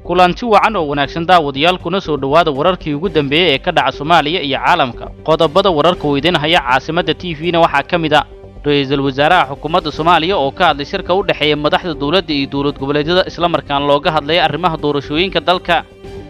Kulanti wacan oo wanaagsan, daawadayaal, kuna soo dhowaada wararkii ugu dambeeyey ee ka dhaca Soomaaliya iyo caalamka. Qodobada wararka uu idiin haya Caasimadda TV-na waxaa ka mid a ra-iisul wasaaraha xukuumadda Soomaaliya oo ka hadlay shirka u dhexeeya madaxda dowladda iyo dowlad goboleedyada, islamarkaan looga hadlaya arrimaha doorashooyinka dalka.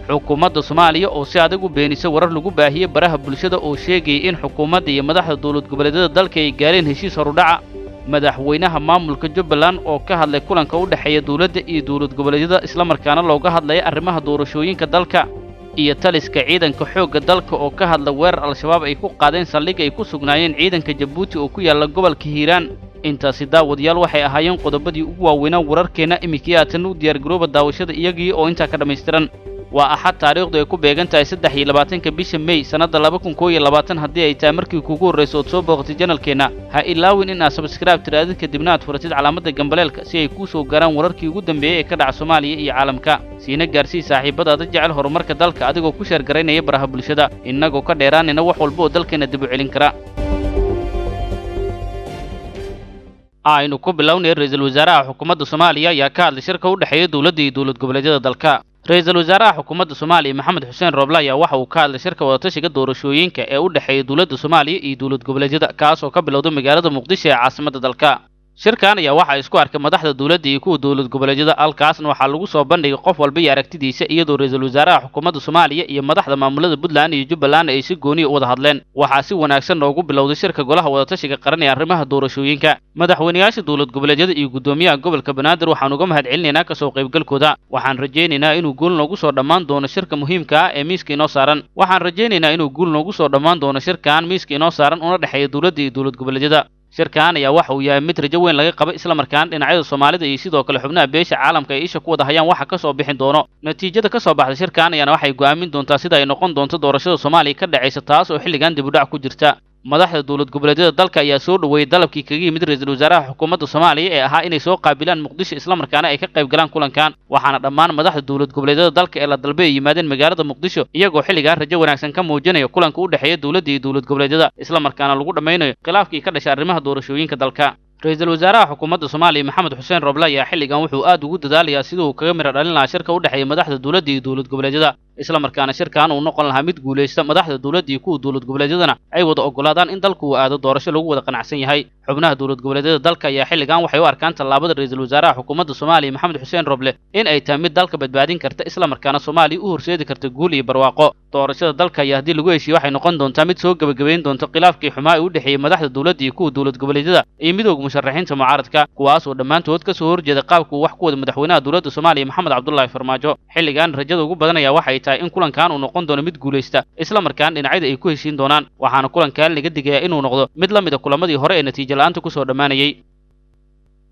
Xukuumadda Soomaaliya oo si adag u beenisay warar lagu baahiyey baraha bulshada oo sheegayay in xukuumadda iyo madaxda dowlad goboleedyada dalka ay gaareen heshiis horudhaca. Madaxweynaha maamulka Jubbaland oo ka hadlay kulanka u dhexeeya dowladda iyo dowlad goboleedyada, islamarkaana looga hadlaya arrimaha doorashooyinka dalka. Iyo taliska ciidanka xoogga dalka oo ka hadla weerar Al-Shabaab ay ku qaadeen saldhig ay ku sugnaayeen ciidanka Jabuuti oo ku yaalla gobolka Hiiraan. Intaasi, daawadayaal, waxay ahaayeen qodobadii ugu waaweynaa wararkeenna. Iminkii aatan u diyaargarooba daawashada iyagii oo intaa ka dhammaystiran. Waa Axad, taariikhdu ay ku beegan tahay 23-ka bisha Mey, sannadda 2021. Haddii ay tahay markii kuugu horrayso ood soo booqatay channelkeenna, ha ilaawin in aad subscribe tiraadid, kadibna aad furatid calaamadda gambaleelka si ay kuu soo gaaraan wararkii ugu dambeeyey ee ka dhaca Soomaaliya iyo caalamka. Siina gaarsii saaxiibadaada jecel horumarka dalka adigoo ku share garaynaya baraha bulshada, innagoo ka dheeraanayna wax walba oo dalkeenna dib u celin kara. Aynu ku bilownay, ra-iisul wasaaraha xukuumadda Soomaaliya ayaa ka hadlay shirka u dhexeeya dowladda iyo dowlad goboleedyada dalka. Ra-iisul wasaaraha xukuumadda Soomaaliya Maxamed Xuseen Rooble ayaa waxa uu ka hadlay shirka wadatashiga doorashooyinka ee u dhexeeya dowladda Soomaaliya iyo dowlad goboleedyada, kaas oo ka bilowday magaalada Muqdisho ee caasimadda dalka. Shirkan ayaa waxaa isku arkay madaxda dowladda iyo kuwa dowlad goboleedyada, halkaasna waxaa lagu soo bandhigay qof walba iyo aragtidiisa, iyadoo ra-iisul wasaaraha xukuumadda Soomaaliya iyo madaxda maamulada Puntland iyo Jubbaland ay si gooniya u wada hadleen. Waxaa si wanaagsan noogu bilowday shirka golaha wadatashiga qaran ee arrimaha doorashooyinka. Madaxweynayaasha dowlad goboleedyada iyo guddoomiyaha gobolka Banaadir waxaan uga mahadcelinaynaa kasoo qaybgalkooda. Waxaan rajaynaynaa inuu guul noogu soo dhammaan doono shirka muhiimka ah ee miiska inoo saaran. Waxaan rajaynaynaa inuu guul noogu soo dhammaan doono shirkan miiska inoo saaran una dhexeeya dowladda iyo dowlad goboleedyada. Shirkan ayaa waxa uu yahay mid rajo weyn laga qaba, islamarkaana dhinacyada Soomaalida iyo sidoo kale xubnaha beesha caalamka ay isha ku wada hayaan waxa ka soo bixin doono. Natiijada ka soo baxda shirkan ayaana waxay go'aamin doontaa sida ay noqon doonto doorashada Soomaaliya ka dhacaysa, taas oo xilligan dib u dhac ku jirta. Madaxda dowlad goboleedyada dalka ayaa soo dhoweeyey dalabkii kaga yimid ra-iisul wasaaraha xukuumadda Soomaaliya ee ahaa inay soo qaabilaan Muqdisho, islamarkaana ay ka qayb galaan kulankan. Waxaana dhammaan madaxda dowlad goboleedyada dalka ee la dalbay ay yimaadeen magaalada Muqdisho, iyagoo xilligan rajo wanaagsan ka muujinaya kulanka u dhexeeya dowladda iyo dowlad goboleedyada, islamarkaana lagu dhammaynayo khilaafkii ka dhashay arrimaha doorashooyinka dalka. Ra-iisul wasaaraha xukuumadda Soomaaliya Maxamed Xuseen Rooble ayaa xilligan wuxuu aad ugu dadaalayaa sidii uu kaga miro dhalin lahaa shirka u dhexeeya madaxda dowladda iyo dowlad goboleedyada, islamarkaana shirkan uu noqon lahaa mid guulaysta, madaxda dowladda iyo kuwa dowlad goboleedyadana ay wada oggolaadaan in dalku uu aado doorasho lagu wada qanacsan yahay. Xubnaha dowlad goboleedyada dalka ayaa xilligan waxay u arkaan tallaabada ra-iisul wasaaraha xukuumadda Soomaaliya Maxamed Xuseen Roble in ay tahay mid dalka badbaadin karta, islamarkaana Soomaaliya u horseedi karta guul iyo barwaaqo. Doorashada dalka ayaa haddii lagu heshiiyo waxay noqon doontaa mid soo gebagabayn doonta khilaafkii xumaa ee u dhexeeyey madaxda dowladda iyo kuwa dowlad goboleedyada iyo midowga musharaxiinta mucaaradka, kuwaas oo dhammaantood ka soo horjeeda qaabka uu wax ku wada madaxweynaha dowladda Soomaaliya Maxamed Cabdullaahi Farmaajo. Xilligan rajada ugu badan ayaa waxay tahay in kulankan uu noqon doono mid guulaysta, islamarkaana dhinacyada ay ku heshiin doonaan. Waxaana kulankan laga digayaa inuu noqdo mid la mid a kulamadii hore ee natiijo la'aanta kusoo dhammaanayay.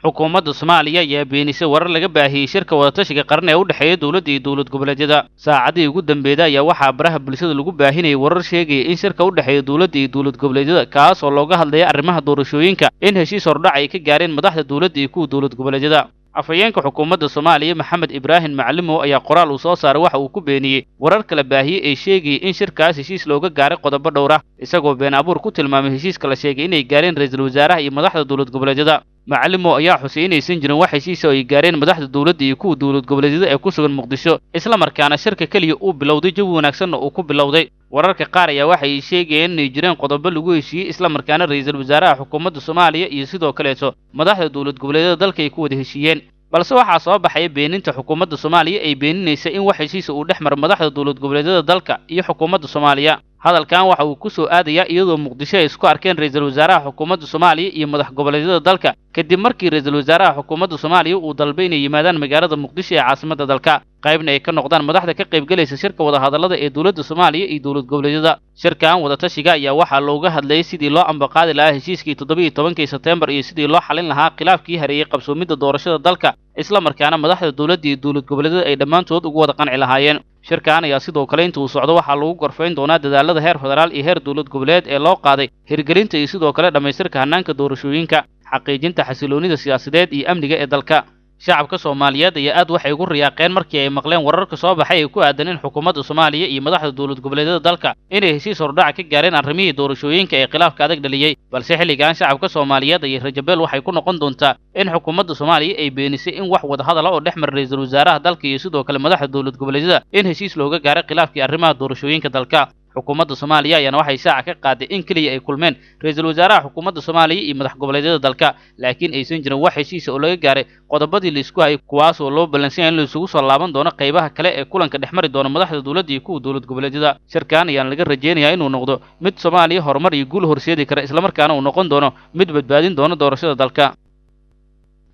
Xukuumadda Soomaaliya ayaa beenisay warar laga baahiyey shirka wadatashiga qaran ee u dhexeeya dowladda iyo dowlad goboleedyada. Saacadii ugu dambeeyda ayaa waxaa baraha bulshada lagu baahinayay warar sheegaya in shirka u dhexeeya dowladda iyo dowlad goboleedyada, kaas oo looga hadlaya arrimaha doorashooyinka, in heshiis hordhac ay ka gaareen madaxda dowladda iyo kuwa dowlad goboleedyada. Afhayeenka xukuumadda Soomaaliya Maxamed Ibraahim Macalimow ayaa qoraal uu soo saaray waxa uu ku beeniyey warar kala baahiyey ee sheegayay in shirkaas heshiis looga gaaray qodobo dhowr ah, isagoo been abuur ku tilmaamay heshiiska la sheegay inay gaareen ra-iisul wasaaraha iyo madaxda dowlad goboleedyada. Macalimow ayaa xusay inaysan jirin wax heshiisa oo ay gaareen madaxda dowladda iyo kuwa dowlad goboleedyada ee ku sugan Muqdisho, islamarkaana shirka keliya uu bilowday, jawi wanaagsanna uu ku bilowday. Wararka qaar ayaa waxay sheegayeen inay jireen qodobo lagu heshiiyey, islamarkaana ra-iisul wasaaraha xukuumadda Soomaaliya iyo sidoo kaleeto madaxda dowlad goboleedyada dalka ay ku wada heshiiyeen, balse waxaa soo baxaya beeninta xukuumadda Soomaaliya ay beeninaysa in wax heshiisa uu dhex maro madaxda dowlad goboleedyada dalka iyo xukuumadda Soomaaliya. Hadalkan waxa uu ku soo aadayaa iyadoo Muqdisho ay isku arkeen ra-iisul wasaaraha xukuumadda Soomaaliya iyo madax goboleedyada dalka, kadib markii ra-iisul wasaaraha xukuumadda Soomaaliya uu dalbay inay yimaadaan magaalada Muqdisho ee caasimadda dalka, qaybna ay ka noqdaan madaxda ka qaybgelaysa shirka wadahadallada ee dowladda Soomaaliya iyo dowlad goboleedyada. Shirkan wadatashiga ayaa waxaa looga hadlayay sidii loo ambaqaadi lahaa heshiiskii 17-kii Sebteembar iyo sidii loo xalin lahaa khilaafkii hareeyey qabsoomidda doorashada dalka, islamarkaana madaxda dowladda iyo dowlad goboleedyada ay dhammaantood ugu wada qanci lahaayeen. Shirkan ayaa sidoo kale inta uu socdo waxaa lagu gorfayn doonaa dadaalada heer federaal iyo heer dowlad goboleed ee loo qaaday hirgelinta iyo sidoo kale dhammaystirka hannaanka doorashooyinka, xaqiijinta xasiloonida siyaasadeed iyo amniga ee dalka. Shacabka Soomaaliyeed ayaa aad waxay ugu riyaaqeen markii ay maqleen wararka soo baxay ee ku aadan in xukuumadda Soomaaliya iyo madaxda dowlad goboleedyada dalka inay heshiis hordhac ka gaareen arrimihii doorashooyinka ee khilaafka adag dhaliyey. Balse xilligan shacabka Soomaaliyeed ayay rajabeel waxay ku noqon doontaa in xukuumadda Soomaaliya ay beenisay in wax wadahadala oo dhex mara ra'iisul wasaaraha dalka iyo sidoo kale madaxda dowlad goboleedyada in heshiis looga gaaray khilaafkii arrimaha doorashooyinka dalka. Xukuumadda Soomaaliya ayaana waxay shaaca ka qaaday in keliya ay kulmeen ra'iisul wasaaraha xukuumadda Soomaaliya iyo madax goboleedyada dalka, laakiin aysan jirin wax heshiis oo laga gaaray qodobadii la isku hayay, kuwaas oo loo ballansan yahay in la isugu soo laaban doono qaybaha kale ee kulanka dhex mari doona madaxda dowladda iyo kuwa dowlad goboleedyada. Shirkan ayaan laga rajeynayaa inuu noqdo mid Soomaaliya horumar iyo guul horseedi kara, islamarkaana uu noqon doono mid badbaadin doona doorashada dalka.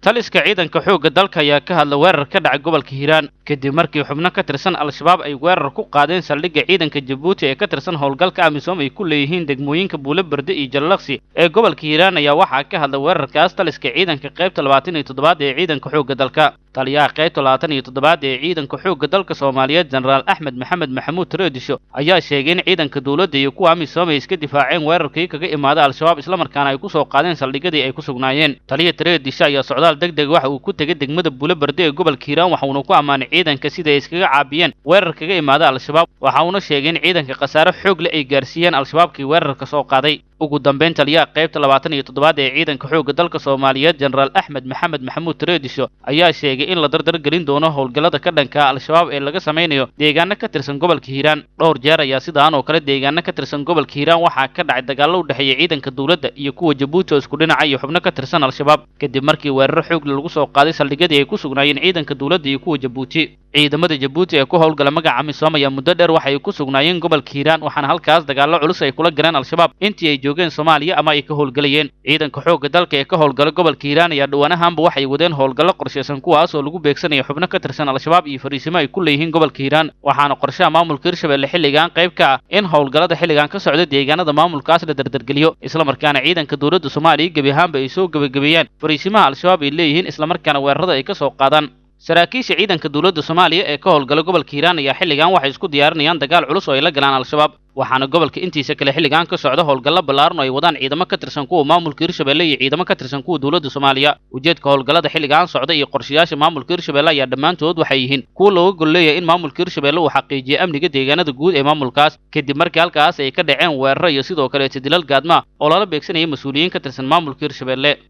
Taliska ciidanka xoogga dalka ayaa ka hadla weerar ka dhacay gobolka Hiiraan kadib markii xubno ka tirsan Al-Shabaab ay weerar ku qaadeen saldhigga ciidanka Jabuuti ee ka tirsan howlgalka AMISOM ay ku leeyihiin degmooyinka Buule Berde iyo Jallaqsi ee gobolka Hiiraan. Ayaa waxaa ka hadla weerarkaas taliska ciidanka qaybta 27aad ee ciidanka xoogga dalka. Taliyaha qaybta 27aad ee ciidanka xoogga dalka Soomaaliyeed Jenaraal Axmed Maxamed Maxamuud Tareedisho ayaa sheegay in ciidanka dowladda iyo kuwa AMISOM ay iska difaaceen weerarkii kaga imaada Al-Shabaab, islamarkaana ay ku soo qaadeen saldhigyadii ay ku sugnaayeen. Taliya Tareedisho ayaa socdaal degdeg waxa uu ku tegay degmada Buule Berde ee gobolka Hiiraan, waxa uuna ku ammaanay ciidanka sida ay iskaga caabiyeen weerar kaga imaada Al-Shabaab, waxa uuna sheegay in ciidanka khasaare xoog leh ay gaarsiiyeen Al-Shabaabkii weerarka soo qaaday. Ugu dambeyn, taliyaha qaybta 27aad ee ciidanka xoogga dalka Soomaaliyeed Jenaraal Axmed Maxamed Maxamuud Tareedisho ayaa sheegay in la dardar gelin doono howlgallada ka dhanka Al-Shabaab ee laga samaynayo deegaano ka tirsan gobolka Hiiraan. Dhowr jeer ayaa sidaan oo kale deegaano ka tirsan gobolka Hiiraan waxaa ka dhacay dagaallo u dhexeeya ciidanka dowladda iyo kuwa Jabuuti oo isku dhinaca iyo xubno ka tirsan Al-Shabaab, kadib markii weeraro xoog leh lagu soo qaaday saldhigyadii ay ku sugnaayeen ciidanka dowladda iyo kuwa Jabuuti. Ciidamada Jabuuti ee ku howlgala magaca AMISOM ayaa muddo dheer waxay ku sugnaayeen gobolka Hiiraan, waxaana halkaas dagaallo culus ay kula galeen Al-Shabaab intii ay joogeen Soomaaliya ama ay ka howlgalayeen. Ciidanka xoogga dalka ee ka howlgala gobolka Hiiraan ayaa dhawaanahanba waxay wadeen howlgallo qorshaysan, kuwaas oo lagu beegsanayo xubno ka tirsan Al-Shabaab iyo fariisimo ay ku leeyihiin gobolka Hiiraan. Waxaana qorshaha maamulka Hirshabelle xilligan qayb ka ah in howlgallada xilligan ka socda deegaanada maamulkaas la dardargeliyo, islamarkaana ciidanka dowladda Soomaaliya gebi ahaanba ay soo gebagabeeyaan fariisimaha Al-Shabaab ay leeyihiin, islamarkaana weerarada ay ka soo qaadaan. Saraakiisha ciidanka dowladda Soomaaliya ee ka howlgala gobolka Hiiraan ayaa xilligan waxay isku diyaarinayaan dagaal culus oo ay la galaan Al-Shabaab, waxaana gobolka intiisa kale xilligan ka socda howlgallo ballaaran oo ay wadaan ciidamo ka tirsan kuwa maamulka Hirshabelle iyo ciidamo ka tirsan kuwa dowladda Soomaaliya. Ujeedka howlgallada xilligan socda iyo qorshayaasha maamulka Hirshabelle ayaa dhammaantood waxay yihiin kuwa looga gol leeyahay in maamulka Hirshabelle uu xaqiijiyo amniga deegaanada guud ee maamulkaas, kadib markii halkaas ay ka dhaceen weeraro iyo sidoo kaleeta dilal gaadma oo lala beegsanayay mas-uuliyiin ka tirsan maamulka Hirshabelle.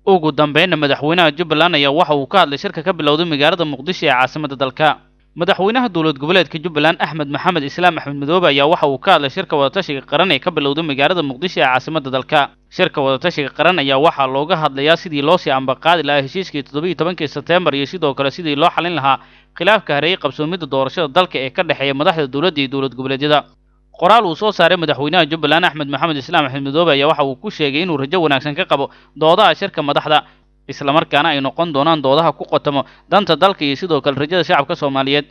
Ugu dambeynna, madaxweynaha Jubbaland ayaa waxa uu ka hadlay shirka ka bilowday magaalada Muqdisho ee caasimadda dalka. Madaxweynaha dowlad goboleedka Jubbaland Axmed Maxamed Islaam Axmed Madoobe ayaa waxa uu ka hadlay shirka wadatashiga qaran ee ka bilowday magaalada Muqdisho ee caasimadda dalka. Shirka wadatashiga qaran ayaa waxaa looga hadlayaa sidii loo sii ambaqaadi lahaa heshiiskii 17kii Sebteembar iyo sidoo kale sidii loo xalin lahaa khilaafka hareeyay qabsoomidda doorashada dalka ee ka dhexeeya madaxda dowladda iyo dowlad goboleedyada. Qoraal uu soo saaray madaxweynaha Jubbaland Axmed Maxamed Islaam Axmed Madoobe ayaa waxa uu ku sheegay inuu rajo wanaagsan ka qabo doodaha shirka madaxda, islamarkaana ay noqon doonaan doodaha ku qotamo danta dalka iyo sidoo kale rajada shacabka Soomaaliyeed.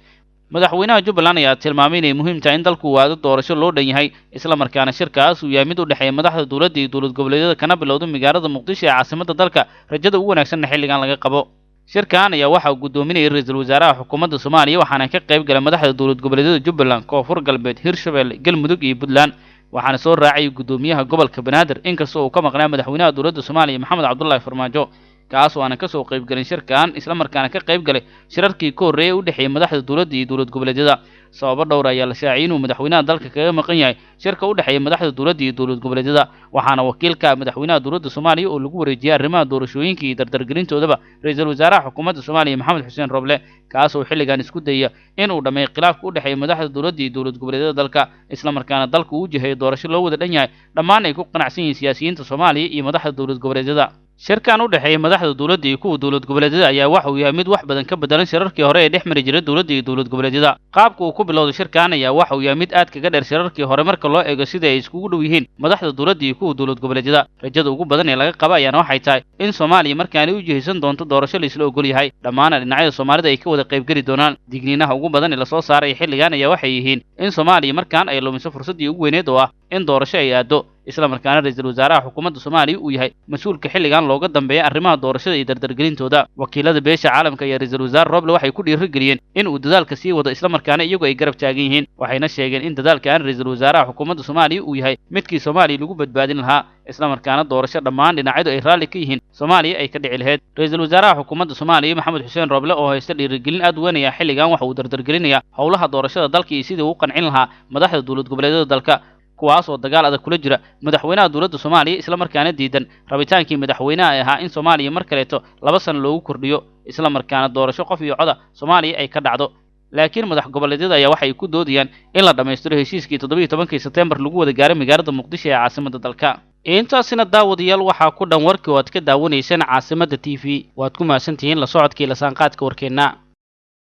Madaxweynaha Jubbaland ayaa tilmaamay inay muhiim tahay in dalku waado doorasho loo dhan yahay, islamarkaana shirkaas uu yahay mid u dhexeeya madaxda dowladda iyo dowlad goboleedyada kana bilowda magaalada Muqdisho ee caasimadda dalka, rajada ugu wanaagsanna xilligan laga qabo. Shirkan ayaa waxa uu guddoominayay ra'iisul wasaaraha xukuumadda Soomaaliya, waxaana ka qayb galay madaxda dowlad goboleedyada Jubbaland, Koonfur Galbeed, Hirshabelle, Galmudug iyo Puntland, waxaana soo raacayay guddoomiyaha gobolka Banaadir, inkastoo uu ka maqnaa madaxweynaha dowladda Soomaaliya Maxamed Cabdullaahi Farmaajo, kaas oo aanan ka soo qayb galin shirkan, islamarkaana ka qayb galay shirarkii ka horreeyay u dhexeeyay madaxda dowladda iyo dowlad goboleedyada. Sababo dhowr ayaa la shaaciyay inuu madaxweynaha dalka kaga maqan yahay shirka u dhexeeya madaxda dowladda iyo dowlad goboleedyada, waxaana wakiilka madaxweynaha dowladda Soomaaliya oo lagu wareejiyay arrimaha doorashooyinka iyo dardargelintoodaba ra'iisul wasaaraha xukuumadda Soomaaliya Maxamed Xuseen Roble, kaas oo xilligan isku dayaya inuu dhammeeyo khilaafka u dhexeeya madaxda dowladda iyo dowlad goboleedyada dalka, islamarkaana dalka uu jihayo doorasho loo wada dhan yahay, dhammaan ay ku qanacsan yihiin siyaasiyiinta Soomaaliya iyo madaxda dowlad goboleedyada. Shirkan u dhexeeya madaxda dowladda iyo kuwa dowlad goboleedyada ayaa waxa uu yahay mid wax badan ka bedelan shirarkii hore ee dhex mari jiray dowladda iyo dowlad goboleedyada. Qaabka uu ku bilowday shirkan ayaa waxa uu yahay mid aad kaga dheer shirarkii hore marka loo eego sida ay iskugu dhow yihiin madaxda dowladda iyo kuwa dowlad goboleedyada. Rajada ugu badan ee laga qaba ayaana waxay tahay in Soomaaliya markaani u jihaysan doonto doorasho la isla ogol yahay, dhammaana dhinacyada Soomaalida ay ka wada qaybgeli doonaan. Digniinaha ugu badan ee lasoo saaray xilligan ayaa waxay yihiin in Soomaaliya markaan ay lumiso fursaddii ugu weyneed oo ah in doorasho ay aado, Isla markaana ra-iisul wasaaraha xukuumadda Soomaaliya uu yahay mas-uulka xilligan looga dambeeya arrimaha doorashada iyo dardargelintooda. Wakiilada beesha caalamka ayaa ra-iisul wasaare Roble waxay ku dhiirigeliyeen in uu dadaalka sii wado, isla markaana iyagu ay garab taagan yihiin, waxayna sheegeen in dadaalkan ra-iisul wasaaraha xukuumadda Soomaaliya uu yahay midkii Soomaaliya lagu badbaadin lahaa, isla markaana doorasho dhammaan dhinacyadu ay raalli ka yihiin Soomaaliya ay ka dhici lahayd. Ra-iisul wasaaraha xukuumadda Soomaaliya Maxamed Xuseen Roble oo haysta dhiirigelin aad weyn ayaa xilligan waxa uu dardargelinayaa howlaha doorashada dalka iyo sidii uu u qancin lahaa madaxda dowlad goboleedyada dalka, kuwaas oo dagaal adag kula jira madaxweynaha dowladda Soomaaliya, isla markaana diidan rabitaankii madaxweynaha ay ahaa in Soomaaliya mar kaleeto 2 sano loogu kordhiyo, isla markaana doorasho qof iyo coda Soomaaliya ay ka dhacdo. Laakiin madax goboleedyada ayaa waxay ku doodayaan in la dhammaystiro heshiiskii 17-kii Sebtembar lagu wada gaaray magaalada Muqdisho ee caasimadda dalka. Intaasina daawadayaal waxaa ku dhan warkii oo aad ka daawanayseen Caasimadda TV. Waad ku mahadsantihiin la socodkii la saanqaadka warkeenna.